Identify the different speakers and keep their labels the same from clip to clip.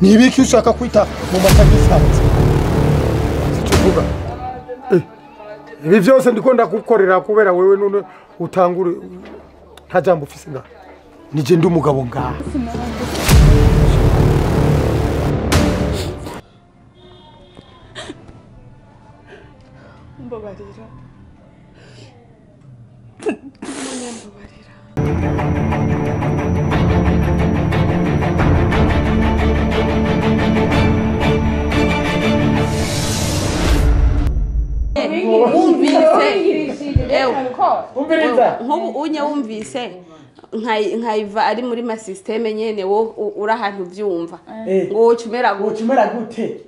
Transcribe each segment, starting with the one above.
Speaker 1: Nibiki ushaka kwita mu matagisanze. Sicuvuga. Ibi byose ndiko ndagukorera kubera wewe none utangure nta jambo ufise nga. Nije ndi umugabo ngaha.
Speaker 2: Mbabarira. Mbabarira.
Speaker 3: Nkubu unye wumvise nkayiva ari muri ma systeme nyene wo uri ahantu vyumva ngo wocumera
Speaker 4: gute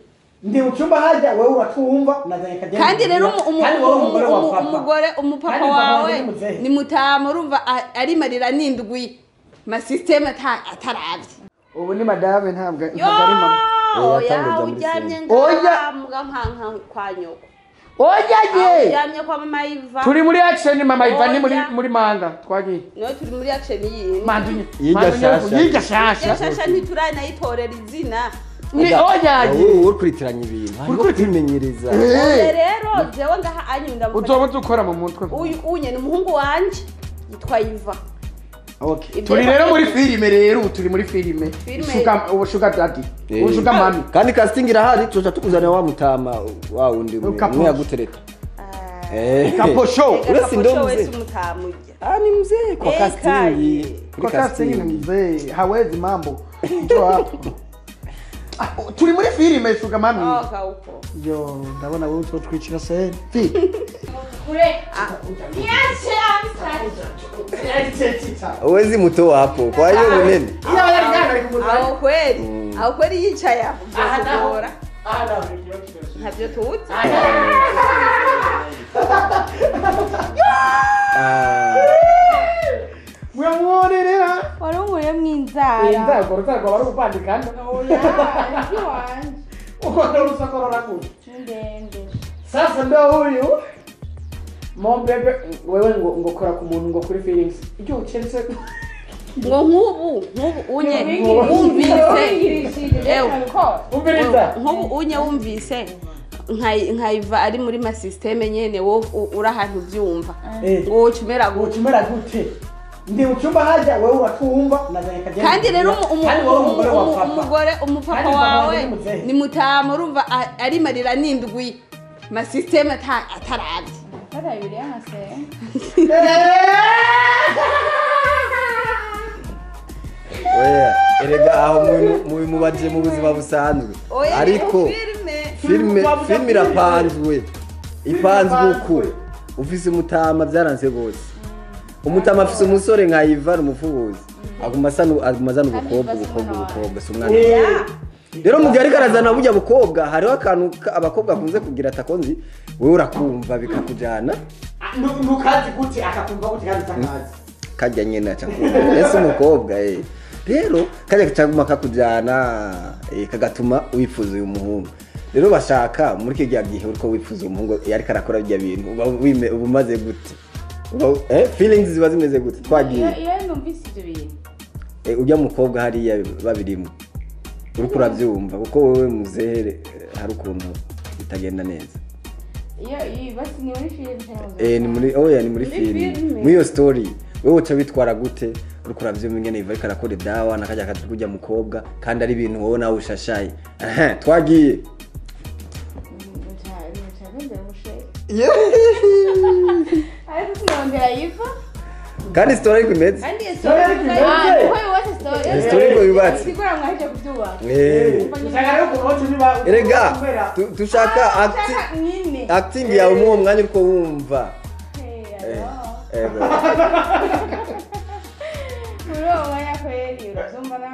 Speaker 4: ndi ucumba hajya wewe uratumva nazanye kagenda.
Speaker 3: Kandi rero umugore umupapa wawe ni mutama urumva ari marira nindwi ma systeme ataravye.
Speaker 4: Ubu ni madame ntabwo ari mama.
Speaker 3: Oya uryamye ngaha muga nkanka kwa nyoko.
Speaker 4: Oya ye.
Speaker 3: Uryamye kwa mama Iva.
Speaker 4: Turi muri action mama Iva ni muri manga twagiye.
Speaker 3: No turi muri action yi.
Speaker 4: Mandu yiga shasha.
Speaker 3: Shasha ntituranayitorera izina.
Speaker 4: Ni oya ye.
Speaker 5: Wowe ukuritiranya ibintu. Uri kwimenyereza.
Speaker 3: Rero jewe ngaha anyunda mufata.
Speaker 4: Uzoba ukora mu mutwe.
Speaker 3: Uyu unye ni umuhungu wanje yitwa Iva.
Speaker 4: Okay. Turi rero muri filime rero turi muri filime. Sugar daddy. Sugar mami.
Speaker 5: Kandi casting irahari tuzoca tukuzanira wa mutama wa wundi umwe yagutereta.
Speaker 4: Kapo show.
Speaker 5: Uretse ndo mzee. Ah ni mzee kwa casting.
Speaker 4: Kwa casting ni mzee. Hawezi mambo. Njoo hapo. Turi muri filime sugar mami.
Speaker 3: Oh kauko.
Speaker 4: Yo ndabona wewe utotwicira se.
Speaker 2: Kure. Niache amsari.
Speaker 5: Uwezi mutoa hapo. Kwa hiyo munene.
Speaker 3: Aho kweli. Aho kweli yicaye hapo byokugora. Ntabyo tuzi.
Speaker 4: Mwamuonerera.
Speaker 2: Warunguye mwinzara.
Speaker 4: Inzara gorza bari kupandikana.
Speaker 2: Oya, iwanje.
Speaker 4: Uko ndo rusako.
Speaker 2: Ndende.
Speaker 4: Sasa ndo huyu. Mom bebe wewe ngo kora ku muntu ngo kuri feelings. Ibyo ucense
Speaker 3: ngo nkubu unye wumvise. Nkubu unye wumvise nkayiva ari muri ma systeme nyene wo uri ahantu vyumva ngo wocumera
Speaker 4: gute ndi ucumba hajya wewe uratumva nazanye kagenda.
Speaker 3: Kandi rero umugore umupapa wawe ni mutama urumva ari marira nindwi ma systeme ataravye.
Speaker 5: Oya erega aho mubimubaje mu buzima busanzwe ariko filme irapanzwe ipanzwe uku ufise umutama byaranze gose. Umutama afise umusore nka Ivan umufubuzi aguma azana ubukobwa si umwana. Rero mu gihe ariko arazana burya bukobwa hariho akantu abakobwa bakunze kugira atakonzi wewe urakumva bikakujana.
Speaker 4: Nukazi gute akakumva gute kandi utakazi
Speaker 5: kajya nyene aca kumva ese umukobwa rero kajya kaguma kakujana kagatuma wifuza uyu muhungu. Rero bashaka muri kijya gihe uriko wifuza umuhungu yariko arakora bijya bintu uba umaze gute feelings ziba zimeze gute twagiye.
Speaker 2: Iyo numvise ibyo bintu
Speaker 5: ujya mukobwa hariya babirimo uriko uravyumva kuko wewe muzehere hari ukuntu bitagenda neza.
Speaker 2: Iyo basi ni muri filime.
Speaker 5: Ni muri oya ni muri filime. Muri iyo story wewe uca bitwara gute uriko uravyumva ingene Iva ariko arakora dawa nakajya kujya mukobwa kandi ari ibintu wowe nawe ushashaye. Twagiye. Kandi story ariko imeze.
Speaker 2: Kandi story ariko imeze.
Speaker 5: Story ariko yubatse.
Speaker 2: Sigura mwaje kubyubaka.
Speaker 5: Erega tushaka acting yawe mu mwanya uriko wumva.
Speaker 2: Uro waya kweli urazumva na.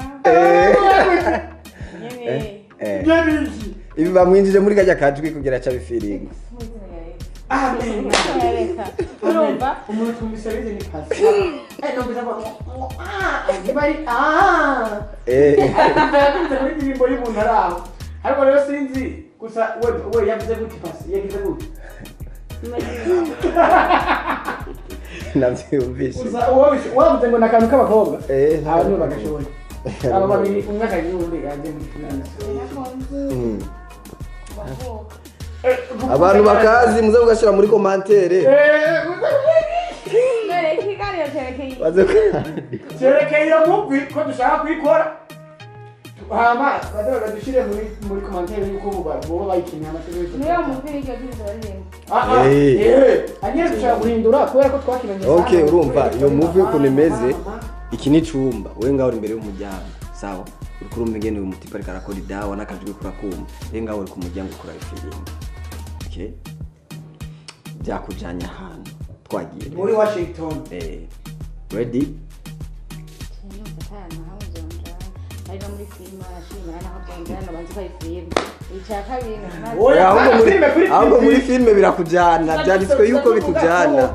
Speaker 5: Ibi bamwinjije muri kajya kajwi kugira aca bifiringa.
Speaker 4: Amen.
Speaker 2: Urumva
Speaker 4: umuntu tumvise bize ni pasi. Numvise ko bari muri ndirimbo y'umuntu araho. Ariko rero sinzi gusa we yavuze gute pasi yagize gute.
Speaker 5: Navyumvise.
Speaker 4: Gusa wavuze ngo nakantu k'abakobwa. Nta nibo bagashoboye. Aba babiri umwe akagira uwundi gaje muri filime.
Speaker 5: Abantu bakazi muze mugashira muri commentaire.
Speaker 4: Cyerekeye iyo mugwi ko dushaka kuyikora. Hama baze badushire muri commentaire yuko boba bayikeneye amategeko.
Speaker 2: Niyo mugwi iryo tuzoririmba.
Speaker 4: Anyere dushaka guhindura kubera ko twakinanye.
Speaker 5: Okay, urumva iyo movie ukuntu imeze. Iki ni cumba we ngaho uri imbere y'umuryango sawa uri kurumva ingene uyu mutipa ariko arakora idawa n'akajwi kurakumva we ngaho uri ku muryango ukora ifirimbi. Okay, byakujanye ahantu twagiye
Speaker 4: muri Washington.
Speaker 5: Ready? Ahubwo muri filime birakujyana byanditswe yuko bikujyana.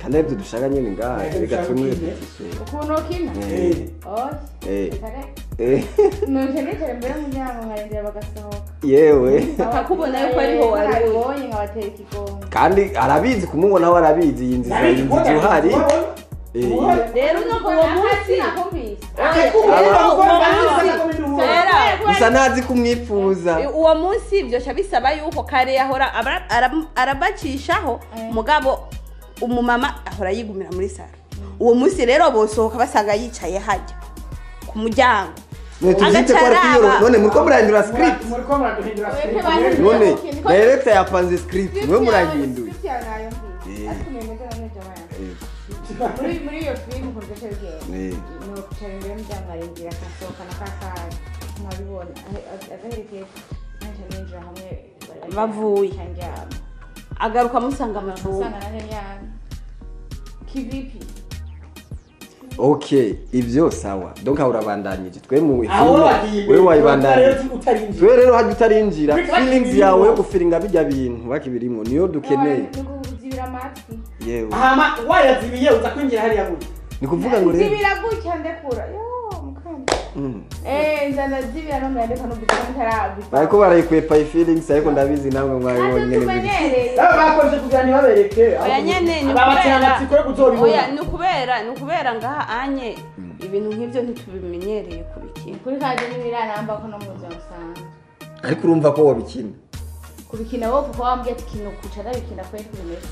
Speaker 5: Kandi ibyo dushaka nyine ngaha reka tumwe
Speaker 2: ukuntu ukina.
Speaker 5: Yewe
Speaker 3: akakubona yuko ariho wari
Speaker 2: nkabatera ikigongo
Speaker 5: kandi arabizi kumubona we arabizi iyi nzu uhari.
Speaker 3: Rero no uwo munsi
Speaker 5: gusa ntazi kumwifuza
Speaker 3: uwo munsi ibyo bisaba yuko kare yahora arabacishaho mugabo umumama ahora yigumira muri saro. Uwo munsi rero bosohoka basanga yicaye hajya ku muryango.
Speaker 5: None muriko murahindura script. None director yapanze script mwe murahinduye.
Speaker 2: Muri iyo film ukuntu bigenda no kwicara imbere y'umuryango arindira akasohoka na kakari nkabibona agaherekeye nanje ninjira hamwe
Speaker 3: bavuye agaruka amusanga mu cyumba.
Speaker 2: Kivipi?
Speaker 5: Okay, ibyo sawa. Donc urabandanyije twe mu filime wewe wayibandanije. Twe rero hajya utarinjira feelings yawe yo gufiringa bijya bintu bakibirimo niyo dukeneye. Yewe.
Speaker 4: Hama wayazibiye uza kwinjira hariya gutya.
Speaker 5: Ni kuvuga ngo rero
Speaker 2: zibira gutya ndekura. Yo mukanda. Nzana zibira no ndandeka no bitarabi.
Speaker 5: Bariko barayikwepa feelings ariko ndabizi namwe mwabibonye nyene.
Speaker 4: Bakoze kugira ntibabereke.
Speaker 3: Oya nyene ni kubera. Oya ni kubera ngaha anye ibintu nk'ivyo ntitubimenyereye kubikina.
Speaker 2: Kuri kaje n'ibiranamba ko no muzi musanzwe.
Speaker 5: Ariko urumva ko wabikina.
Speaker 2: Kubikina wowe kuko wambwiye ati kino kuca ndabikina kweri bimeze.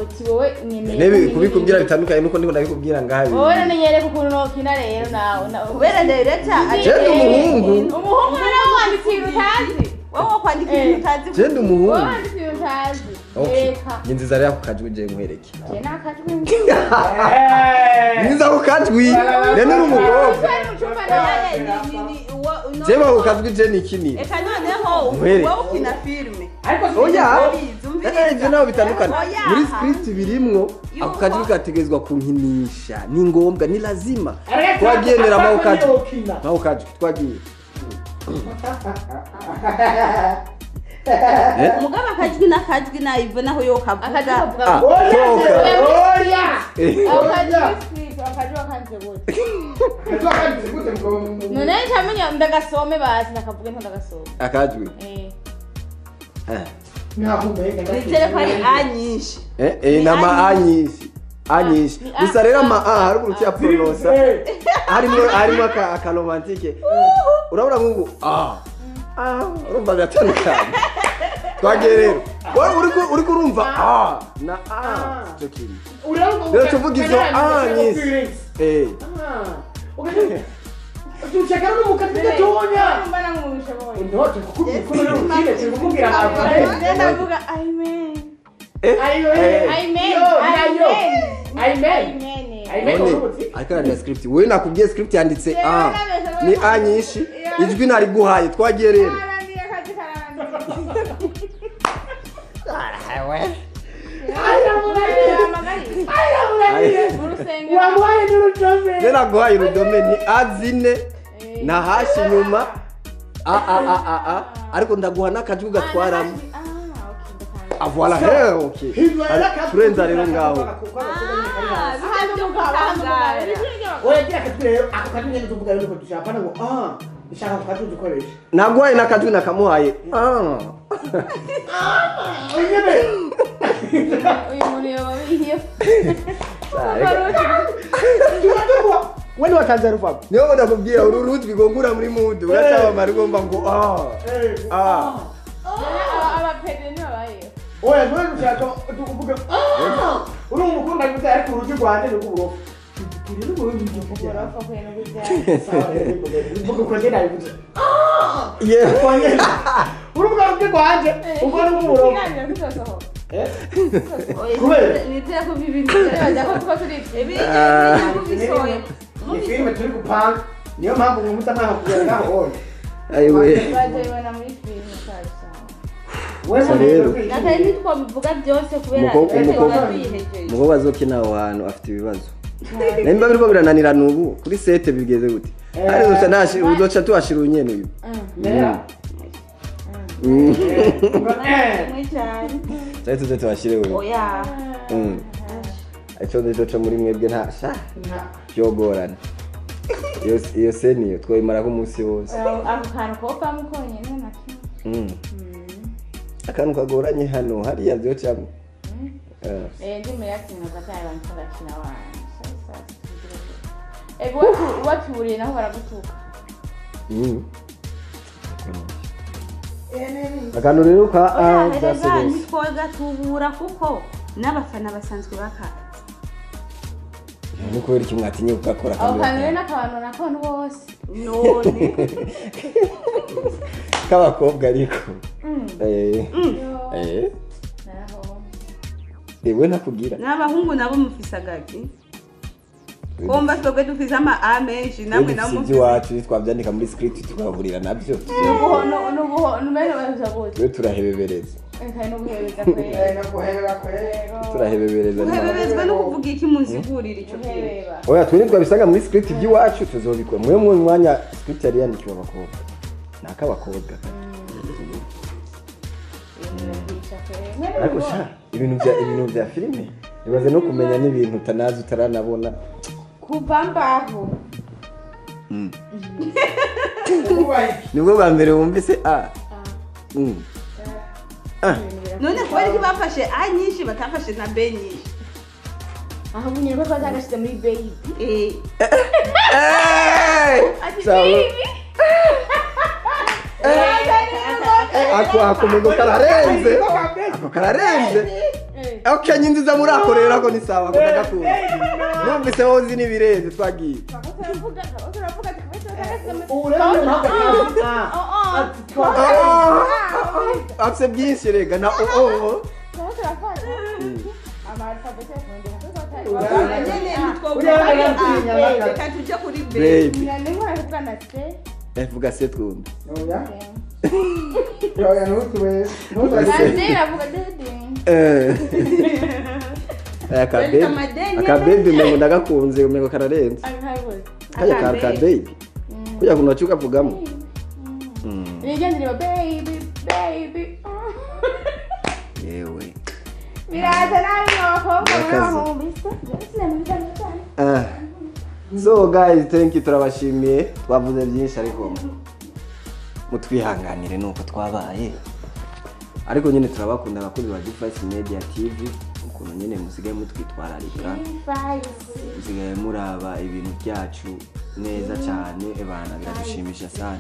Speaker 2: Uti wowe nyene.
Speaker 5: Nebe kubikubwira bitandukanye nuko ndiko ndabikubwira ngaha.
Speaker 2: Wowe nenyere kukuntu nokina rero nawe.
Speaker 3: Kubera director
Speaker 5: je ndi umuhungu.
Speaker 2: Umuhungu nawe wanditse ibintu utazi.
Speaker 3: Wowe kwandika ibintu utazi.
Speaker 5: Je ndi umuhungu.
Speaker 2: Wowe wanditse ibintu utazi. Reka.
Speaker 5: Ni nziza rero akajwi je nkwereke.
Speaker 2: Je nakajwi.
Speaker 5: Nziza akajwi. Rero uri umukobwa. Je bakajwi je nikini.
Speaker 3: Eka noneho wowe ukina filme.
Speaker 4: Ariko
Speaker 5: oya. Ivyo naho bitandukanye. Muri script birimwo ako kajwi kategezwa kunkinisha. Ni ngombwa ni lazima. Twagendera maho kajwi. Maho kajwi twagiye.
Speaker 3: Mugaba akajwi n'akajwi nayive naho yo kavuga.
Speaker 4: Oya.
Speaker 2: Akajwi wakanze gute? None ncamenya ndagasome basi ndakavuga nto ndagasome.
Speaker 5: Akajwi.
Speaker 3: Nizere ko ari a nyinshi.
Speaker 5: Nama a nyinshi. A nyinshi. Gusa rero ama a hari ukuntu uyapronosa. Harimo aka romantike. Urabona nkungu a. Urumva biratandukanye. Twagiye rero. Wowe uri kurumva a na a cyo kiri. Rero tuvuga izo a nyinshi.
Speaker 4: Tuchakara no mukatita tonya. No, tukubwira
Speaker 3: ndavuga amen.
Speaker 2: Amen.
Speaker 4: Amen. Amen.
Speaker 5: Ariko na script wewe nakubwiye script yanditse a ni a nyinshi ijwi nari guhaye twagiye rero. Nera guhaye urudome ni a zine na hashi nyuma a a a a a ariko ndaguha n'akajwi gatwaramo. Ah voilà, okay. Turenza rero ngaho.
Speaker 4: Oya gira akajwi rero ako kajwi nyene tuvuga rero ko dushaka ngo ah nshaka ko kajwi dukoresha.
Speaker 5: Naguhaye n'akajwi nakamuhaye. Ah.
Speaker 4: Nyene.
Speaker 2: Uyu muntu yobabiye.
Speaker 4: Wewe watanze ruvago.
Speaker 5: Niyo ndakubwira uru rutwi gongura muri mudu uracabamara ugomba ngo ah.
Speaker 2: Aba pede ni babaye.
Speaker 4: Oya nwe ushaka tukuvuga uri umukunda gusa ariko uruti rwanje ni kuburofa. Rero wowe nibyo
Speaker 2: kuburofa kwena gutya.
Speaker 4: Mvuga ko ngenda bivuze.
Speaker 5: Yeah.
Speaker 4: Uruvuga ruti rwanje ubwo ni kuburofa. Eh? Kubera
Speaker 3: nitera ko bibiri bajya ko tuba turi ibi bisoye.
Speaker 4: Ni filime turi gupanga niyo mpamvu ngumuta nkaho ngaho oye.
Speaker 5: Ayiwe.
Speaker 2: Bazayibona muri filime sasa.
Speaker 4: Wewe
Speaker 5: rero
Speaker 3: nakari nitwabivuga byose kubera
Speaker 5: umukobwa azokina aho hantu afite ibibazo. Nimba biriko birananirana ubu kuri sete bigeze gute? Ari uzoca nashi uzoca tuwashira unyene uyu. Cyari tuze tuwashire wewe.
Speaker 3: Oya.
Speaker 5: Ico ndico muri mwebwe nta sha. Byogorana. Iyo seniyo twoyimara ko umunsi wose.
Speaker 2: Ako kantu kopa mukonyene na kimwe.
Speaker 5: Akantu kagoranye hano hariya byocamwe.
Speaker 2: Ndi muri acting batari abantu bakina wanje. Ego waturiye naho baragutuka.
Speaker 5: Akantu rero ka a
Speaker 3: nitwoga tubura kuko n'abafana basanzwe bakazi.
Speaker 5: Ni kubera iki mwatinye gukora
Speaker 2: kandi. Aho kantu rero n'akantu n'akantu bose.
Speaker 3: None.
Speaker 5: K'abakobwa ariko. Ewe nakugira.
Speaker 3: N'abahungu nabo mufise agaki. Kumba twebwe dufise ama A menshi namwe nabo mufise.
Speaker 5: Iwacu twabyandika muri script tukaburira nabyo.
Speaker 2: Nubuho nubuho numero baza gute.
Speaker 5: Twe turahebebereza.
Speaker 2: Eka nubuhebeza kwera.
Speaker 5: Turahebebereza.
Speaker 3: Uhebeberezwa no kuvuga iki munzigurira ico kintu.
Speaker 5: Oya twe twabisanga muri script by'iwacu tuzobikora. Mwe mu mwanya script yari yandikiwe abakobwa. Nakabakobwa. Ariko sha ibintu bya filime ibaze no kumenya n'ibintu utanazi utaranabona
Speaker 2: kuva mbaho.
Speaker 5: Nibwo bwa mbere wumvise a.
Speaker 3: None kubera iki bafashe a nyinshi batafashe na b nyinshi?
Speaker 2: Aho nyine ko bazagashyize muri baby.
Speaker 5: Sawa. Ako mugo kararenze. Ako kararenze. Okay nyinziza murakorera ko ni sawa ko ndakakunda. Numvise wowe uzi nibirenze twagiye. Afse byinshi rega na o. Baby. Vuga se twumve.
Speaker 4: Oya. Oya ntutuwe.
Speaker 5: Akabebi umengo ndagakunze umengo kararenze. Kaya ka baby. Kuya kuntu wacuka vugamo.
Speaker 2: Nigendere baby baby.
Speaker 5: Yewe.
Speaker 2: Biraza nabi abakobwa
Speaker 5: So guys, thank you turabashimiye. Twavuze byinshi ariko mutwihanganire nuko twabaye. Ariko nyine turabakunda abakozi ba Device Media TV ukuntu nyine musigaye mutwitwararika. Musigaye muraba ibintu byacu neza cyane ebana biradushimisha sana.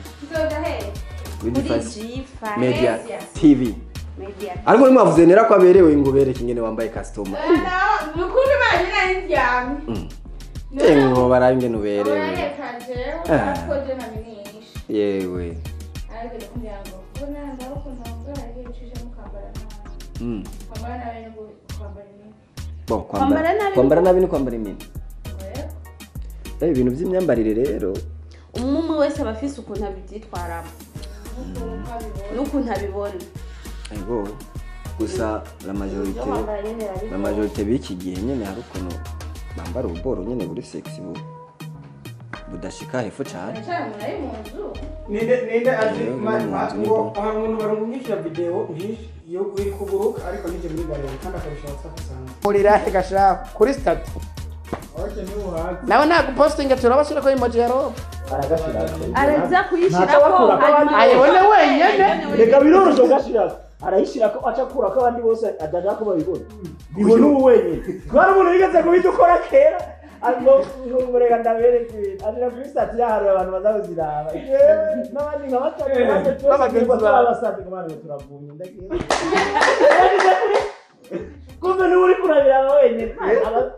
Speaker 5: Kuri Device Media TV. Ariko nimwavuze nera ko aberewe ngo bereke ingene wambaye customer.
Speaker 2: Nukuri banyina indyamye.
Speaker 5: Ngo barabe ingene uberewe. Yewe. Bo kwambara nabi ni kwambara imini. Ibintu by'imyambarire rero
Speaker 3: umwe wese aba afise ukuntu abibyitwaramo n'ukuntu abibona.
Speaker 5: Ego gusa la majorité b'iki gihe nyene hari ukuntu bambara ububoro nyene buri sexy bu budashika hepfo cyane.
Speaker 4: Ninde azi ngo umuntu barungikira video nkishi yo iri kuguruka ariko nije muri gallery kandi akabisha WhatsApp sanze. Urira he gashaka kuri status. Okay ni uhazi. Nawe nagupostinga turabashira ko emoji ya robo.
Speaker 3: Araza kuyishirako
Speaker 4: ayibone wenyene. Reka biroroshe gashira.
Speaker 6: Arayishira ko aca kura ko abandi bose adashaka ko babibona. Bibona ubu wenyine. Twari umuntu yigeze kubidukora kera. Ariko ngurega ndabereka ibintu. Ashira kuri stati yaharuye abantu bazabuziraba. Yewe n'abandi nka batatu
Speaker 4: N'abagenzi bawe.
Speaker 6: Twabasabye ngo bana turavumye ndagiye. Kumbe niwe uri kurabiraba wenyine.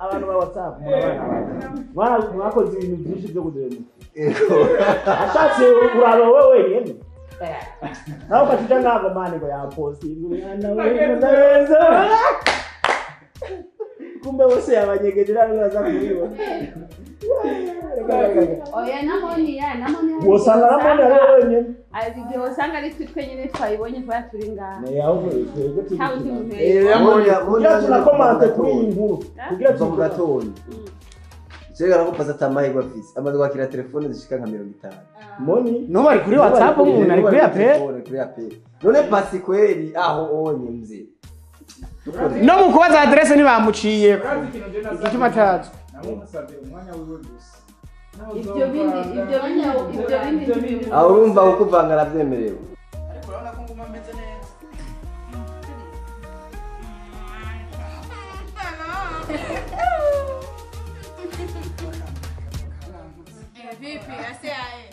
Speaker 6: Abantu ba WhatsApp murabana. Mwakoze ibintu byinshi byo kuduhemuka. Ashatse uraba wowe wenyine. Nawe ukatuja ntabwo mani ngo yaposti mwana we ndabenze. Kumbe bose yabanyegeje ntabwo baza kubibona.
Speaker 3: Oya namoni ya namoni.
Speaker 6: Wosanga namoni ari wenyine.
Speaker 3: Azi igihe usanga ari twe twenyine twayibonye twari turi ngaha.
Speaker 6: Ne ahubwo twebwe turi.
Speaker 3: Nta wundi muntu
Speaker 6: Kugira tunakomante kuri iyi nkuru. Kugira
Speaker 5: kuva mu gatondo Chega ko pasa tamahirwe afise amaze kwakira telefone zishika nka 50.
Speaker 6: Moni
Speaker 4: no bari kuri WhatsApp umuntu ari kuri ape.
Speaker 5: Kuri ape. None pasi kweli aho onye mzee.
Speaker 4: No mu kubaza adresse ntibamuciye. Igituma tazo.
Speaker 7: Namusabye umwanya wiwe gusa.
Speaker 3: Ibyo bindi
Speaker 5: Aho urumva ukuvanga aravyemerewe.
Speaker 4: Ariko urabona ko nguma meze neza.
Speaker 2: Vipi ase aye.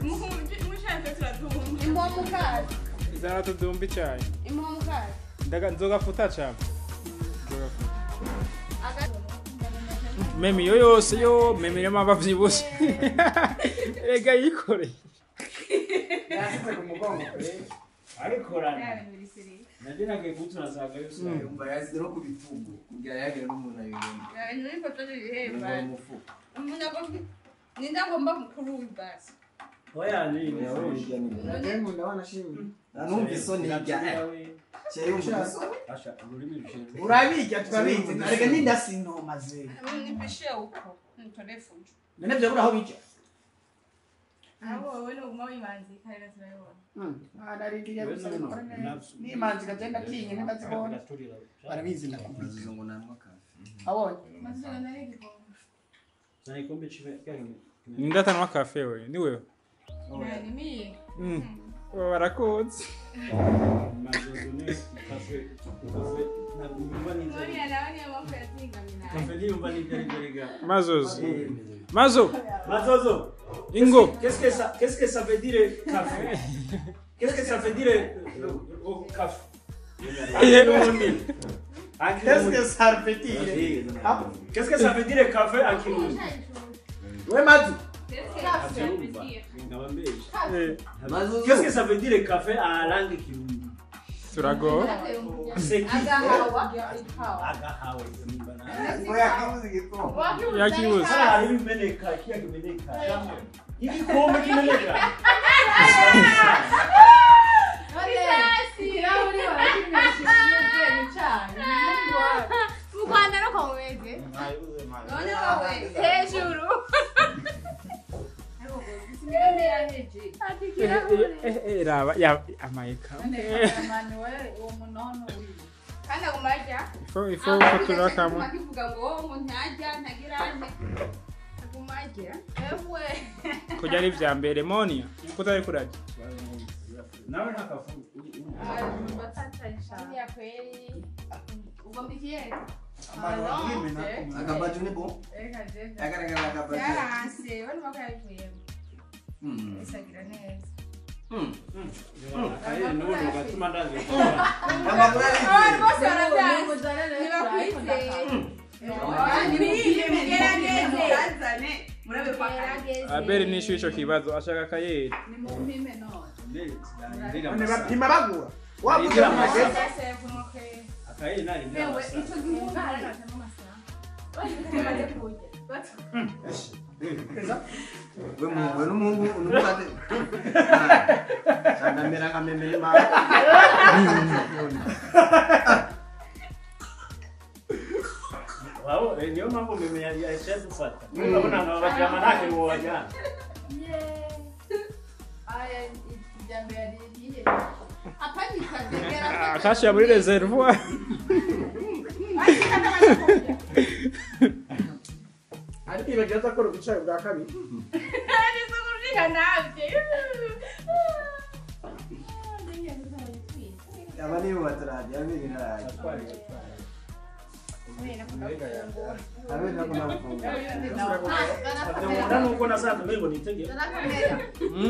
Speaker 3: Mushatse turadumba. Impomukazi.
Speaker 7: Izana tudumba icyayi.
Speaker 2: Impomukazi.
Speaker 7: Ndaga nzogafuta cyane. Nzogafuta. Memi yo yose yo memi yo mama vyibushe. Rega yikoreye.
Speaker 4: Yasize ku mugongo kure.
Speaker 6: Ayikorana. Naje nagiye kutura sanga yose.
Speaker 5: Umva yasize no ku bitugu kugira yagire n'umuntu ayibone.
Speaker 2: Ni foto zihemba. Umuntu agomba ninda ngomba mukuru w'ibasi.
Speaker 6: Oya ni
Speaker 4: Ndengo ndabona shimwe.
Speaker 5: Nanumva isoni hirya. Cye yumva isoni.
Speaker 6: Asha ururimi rushinzwe.
Speaker 4: Urabijya turabizi. Arega ninda sinomaze.
Speaker 2: Nipishe uko. Nitore fujo.
Speaker 4: None byo buraho bijya.
Speaker 2: Abo wowe nuguma wimanzi kare turabibona.
Speaker 4: Narindiriye gusa bikora neza. Nimanzi kagenda tinye ntibazibona. Barabizi ndakubwiza
Speaker 5: ngo namwa kafe.
Speaker 4: Abonye.
Speaker 2: Mazuga nari igikombe.
Speaker 6: Zana ikombe chive.
Speaker 7: Nindatanwa kafe we, ni wewe.
Speaker 2: Ni mimi.
Speaker 7: Barakunze.
Speaker 6: Mazozo ne kafe kafe ntabwo ninza.
Speaker 2: Oya nawe niyo mpamvu yatingamye.
Speaker 6: Kafe niyumva n'ibyo.
Speaker 7: Mazozo. Mazo.
Speaker 6: Mazozo.
Speaker 7: Ingo.
Speaker 6: Qu'est-ce que ça veut dire café? Qu'est-ce que ça veut dire café?
Speaker 4: Qu'est-ce que ça veut dire?
Speaker 6: Qu'est-ce que ça veut dire café en Kirundi?
Speaker 4: Ouais, Madou.
Speaker 6: Qu'est-ce que ça veut dire café en langue Kirundi?
Speaker 7: Turago.
Speaker 6: C'est qui?
Speaker 2: Agahawa.
Speaker 6: Agahawa.
Speaker 7: Yakibuze.
Speaker 6: Hari bimeneka, kiya kimeneka. Igikombe kimeneka.
Speaker 2: Mu Rwanda no kwa mumeze. None wowe hejuru.
Speaker 7: Raba ya amayika.
Speaker 2: Kandi aguma arya.
Speaker 7: Ifo turakamo.
Speaker 2: Akivuga ngo umuntu ntajya ntagira ante. Aguma arya. Ewe.
Speaker 7: Kujya ari vya mbere Monia kutari kurajya.
Speaker 6: Nawe ntakafu.
Speaker 2: Ya kweli. Ugomba ikiye?
Speaker 5: Akabaju ni bon. Agaragara akabaju.
Speaker 2: Yaranse, bano bakayivuyemo. Isagira neza.
Speaker 6: Aye n'ubu gatuma ndazi.
Speaker 2: Abantu bose baratanze. Nibakwizeye.
Speaker 3: Mugerageze. Murabe kwa
Speaker 7: Abel nishu ico kibazo ashaka kayeri.
Speaker 2: Ni mumpime none.
Speaker 4: None bapima bagura. Wabuze amageze.
Speaker 6: Akayeri nari
Speaker 2: Ewe ico gihugu
Speaker 5: We muhungu n'umuhungu n'umukate. Candamera nka meme y'imana.
Speaker 6: Wao, niyo mpamvu meme yaciye dufata. Urabona nka bajama ntacyo wobajyana.
Speaker 2: Aya ijambo yariye.
Speaker 7: Akashira muri reservoir.
Speaker 4: Ariko ibagira ko rubicaye bwa kabiri.
Speaker 2: Ari zo kurira nabye.
Speaker 5: Aba nibo batarajya abiri ntarajya. Abiri nakunda gufungura.
Speaker 6: Nuko nasanze umengo nitegeko.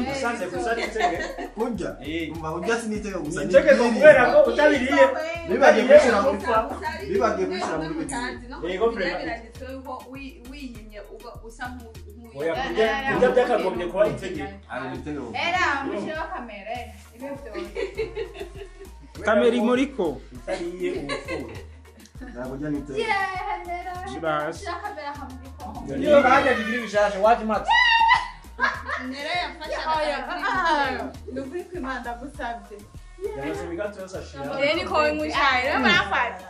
Speaker 6: Nasanze gusa nitegeko.
Speaker 5: Kurya? Umva kurya sinitegeko gusa.
Speaker 6: Nitegeko kubera ko utabiriye.
Speaker 5: Bibagiye kubishira muri bibagiye kubishira muri
Speaker 6: biti. Yego
Speaker 3: biranditswe yuko wiyimye uba usa nk'uyu.
Speaker 6: Oya kurya kurya byakagombye kuba itegeko.
Speaker 5: Ari itegeko.
Speaker 2: Era mushira kamera ibyo byose.
Speaker 7: Kamera imuriko.
Speaker 6: Utariye ubupfura.
Speaker 5: Ntabwo ujya nitega.
Speaker 7: Shira hasi.
Speaker 4: Niyo bahajya kugira ibishasha waje matse.
Speaker 3: Nera yafasha.
Speaker 2: Nukuri kwimana ndagusabye.
Speaker 6: Yamaze imigato yose ashira.
Speaker 2: Rero niko nkushaye rero barafata.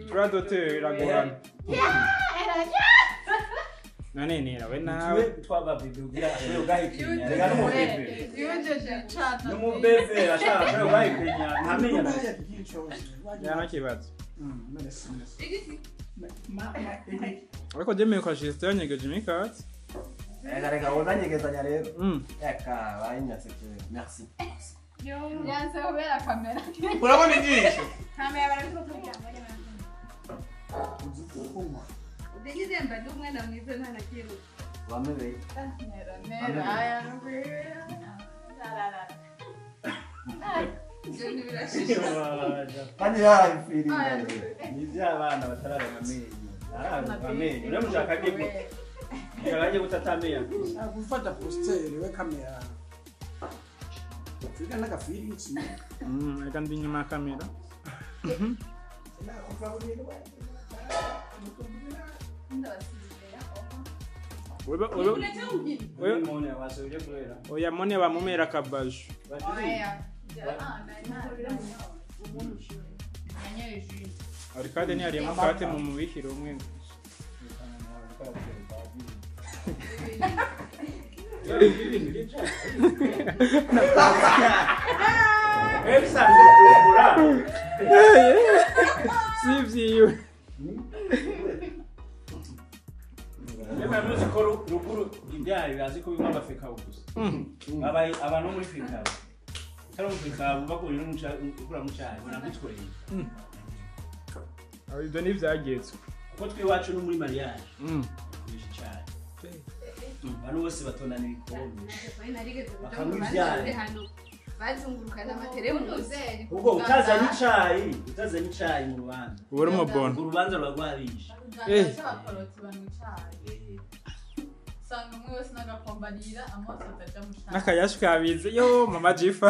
Speaker 7: Droit d'auteur iragorana. None nera we nawe
Speaker 6: twaba bebe ugira ashobora ugahekenya. Reka n'umubebe. N'umubebe ashobora ugahekenya ntamenya na.
Speaker 7: Yana kibazo. Ariko jemeye kwa Justin yanyegeje imikati.
Speaker 5: Reka reka uranyegezanya rero. Reka bayinyatse kera. Merci.
Speaker 2: Yanse kubera kamera.
Speaker 4: Urabona ijisho?
Speaker 2: Kamera barabikubwira.
Speaker 3: Udigeze mba ndi umwana mwiza nta na kimwe.
Speaker 5: Wamebeye.
Speaker 2: Nera nera aya nukuri.
Speaker 5: Kandi yarabifiriye.
Speaker 6: Ni iby'abana batarareba amenyo. Arareba amenyo. Uriya mushaka agiye gute? Mushaka agiye gute atamenyo afise?
Speaker 4: Gufata positeri we kamera. Twiga n'agafiri iki.
Speaker 7: Reka ndi inyuma ya kamera. Oya mone bamumera akabajo. Arikade ntiyariyemo kate mu mubikiro umwe. Si vyiwe.
Speaker 6: Reba muzi ko ruguru ibyayi bazi ko bimwe abafrika gusa. Abantu muri Afrika. Utari mu Afrika bakuye n'ukura mu cyayi baragutwereye.
Speaker 7: Ibyo ni ibyagezwe.
Speaker 6: Kuko twiwacu no muri mariage. Kurisha icyayi. Abantu bose batondana ibikombe. Bakanywa ibyayi.
Speaker 3: Bazungurukana amateremuzi.
Speaker 6: Ubwo utazanye icyayi mu rubanza.
Speaker 7: Ubura umubono.
Speaker 6: Urubanza ruba rwabishe.
Speaker 8: Usanga umwe wese n'agakombanira amaso ataja mu cyayi.
Speaker 7: N'akayashu kabize yo mama G5.